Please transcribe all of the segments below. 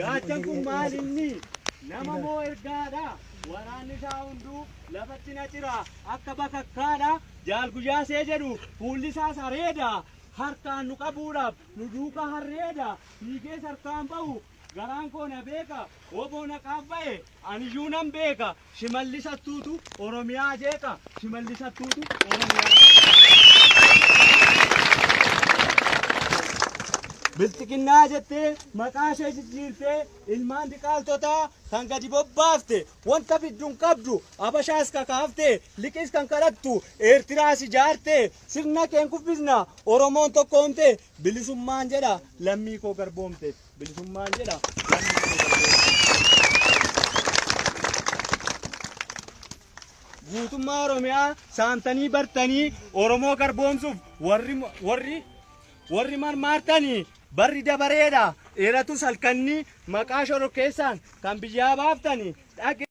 Gaachan kun maal inni? Nama moo ergaadha? Waraanni isaa hunduu lafatti na cira akka bakakkaadha. Jaal Guyyaasee jedhu fuulli isaas areeda. Harkaan nu qabuudhaaf nu duukaa harreeda. Fiigees harkaan bahu garaan koo na beeka. Woboo na qaabba'e aniyyuu nan beeka. Shimallis Attuutu Oromiyaa jeeqa. Shimallis Attuutu Oromiyaa. Bilxiginnaa jettee maqaa ishee jijjiirtee ilmaan diqaaltotaa kan gadi bobbaafte wanta fiddu hin qabdu Abashaas kakaafte liqiis kan kadhattu Eertiraas ijaarte sirna keen kuffisna Oromoon tokkoomte bilisummaan jedha lammii koo garboomte bilisummaan jedha lammii koo garboomte. Guutummaa Oromiyaa saamtanii bartanii Oromoo garboomsuuf warri marmaartanii barri dabareedha dheeratus halkanni maqaa shororkeessaan kan biyyaa baaftanii dhage.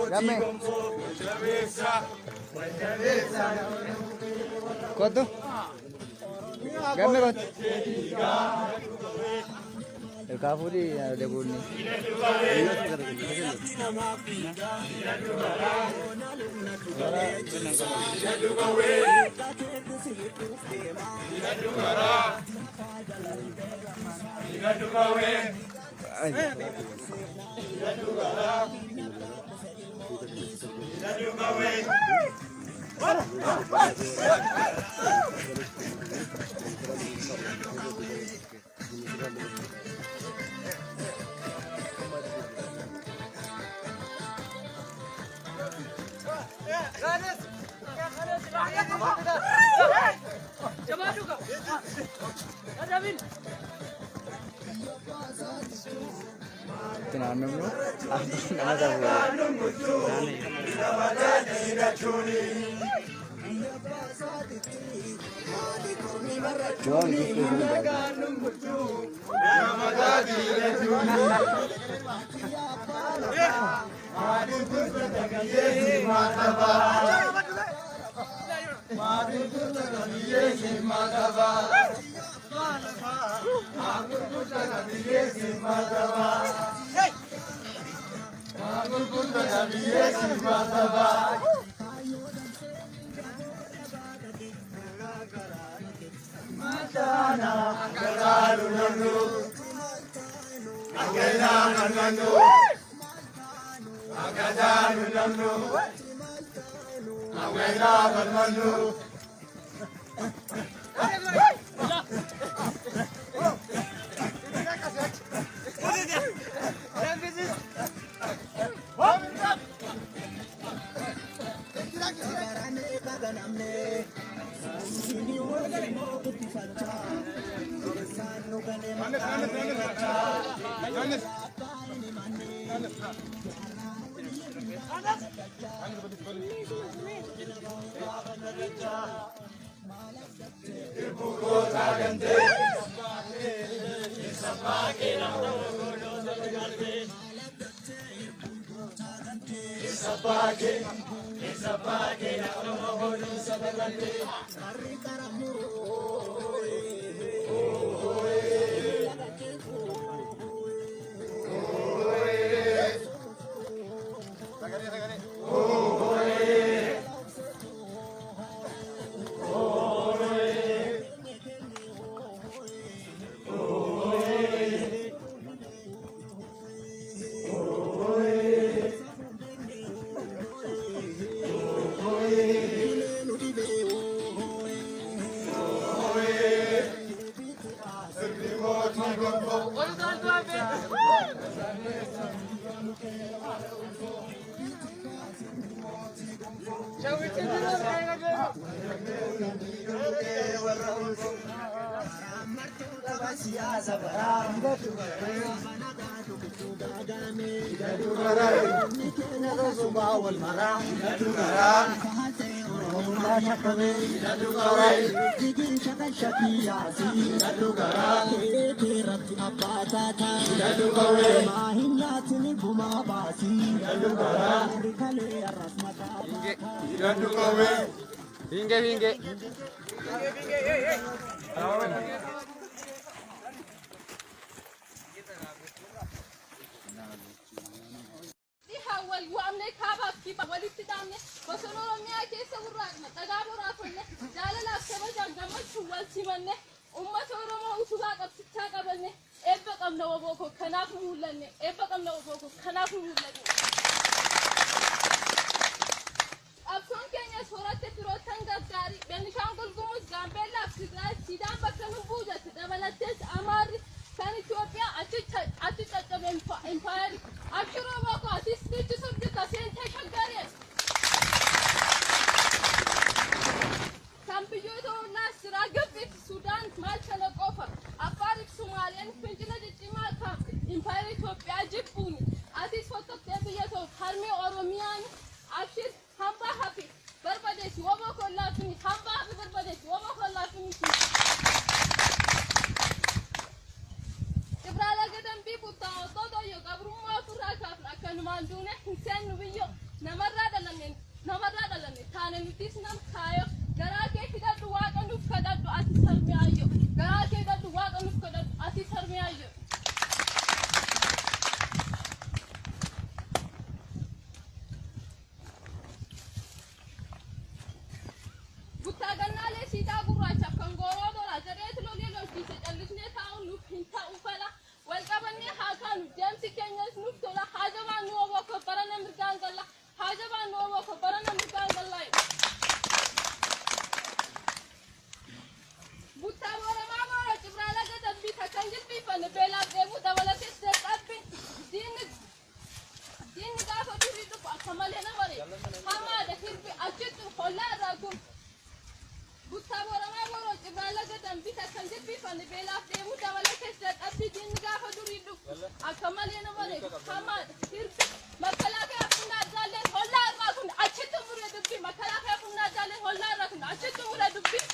Gamme. Kottu. Gamme kottu. Ilkaa fuudhii daguunni. Itti naannofnu nama safuudha. Fiingee fiingee. Wal waamne kaabaaf kiba walitti dhaabne bosona Oromiyaa keessa gurraaqna dhagaa boraafanne jaalalaaf kabajaan gammachuu wal simanne uummata Oromoo utubaa qabsichaa qabanne eebba qabna oboo koo kanaaf mul'anne eebba qabna oboo koo kanaaf mul'anne. Qabsoon keenya sooratte firoottan gaggaarii Beenishaangul Gumuz Gaambeellaaf Tigraay Siidaan bakka nu buujate dabalattees Amaarri kan Itoophiyaa achi caccabe impaayeri. Abshiroo booko atis dhichisuuf jirta seentee shaggaree. Kan biyyoota ollaa siraa Gibxiif Sudaan maal kana qofa Affaariif Sumaaleen fincila ciccimaa kaafte impaayera Itoophiyaa jibbuuni. Atis fottoqxee biyya ta'uuf harmee Oromiyaan abshir hambaa hafi barbadeessi woboo kollaafini hambaa hafi barbadeessi woboo kollaafini. Ibraala gadambii buttaa otoo toyyo qabrummaa ofirraa kaafna akkanumaan duune hin seennu biyyo namarraa dhalanne namarraa dhalanne taane nutis nam kaayo garaa kee hidhadhu waaqa nuuf kadhadhu ati sarmi ayyo garaa kee hidhadhu waaqa nuuf kadhadhu ati sarmi ayyo. Buttaa gannaalee siidaa gurraachaaf kan gooroo lolaa jedheeti lolee lolchiise callisnee taa'uun nuuf hin ta'u fala. Wal qabannee haa kaanu deemsi keenyas nuuf tola haa jabaannu oboo koo barana mirgaan galla haa jabaannu oboo koo barana mirgaan galla. Buttaa booramaa boora cibraala gadabbii takkan jilbiifanne beelaaf dheebuu dabalatees dadhabbi diinni diinni gaafa durii dhufu akka malee nama reefu hamaadha hirbi achitti hollaa irraa kun. Buttaa booramaa booroo cibraala gadambii takkan jilbiifanne beelaaf dheebuu dabalatees dadhabbii diinni gaafa durii dhufu akka malee nama reefu hamaadha hirbi makalaakaa humna addaalleen hollaa irraa kun achitti muree dubbii makalaakaa humna addaalleen hollaa irraa kun achitti muree dubbii.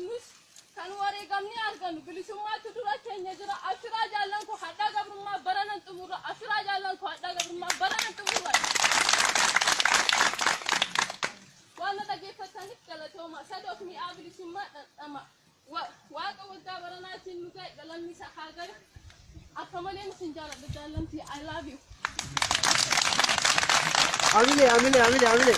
Nus kan wareegamni argannu bilisummaatu dura keenya jira. Abshiraa jaallan koo, hadhaa gabrummaa baranan xumurra. Abshiraa jaallan koo, hadhaa gabrummaa baranan xumurra. Waan na dhaggeeffataniif galatooma. Sadoof mi'aa bilisummaa dhandhama. Waaqa waggaa baranaatiin nu ga'e galanni isaa haa galu. Akka malee isin jaalladha jaallantii. I love you. Amile, amile, amile, amile.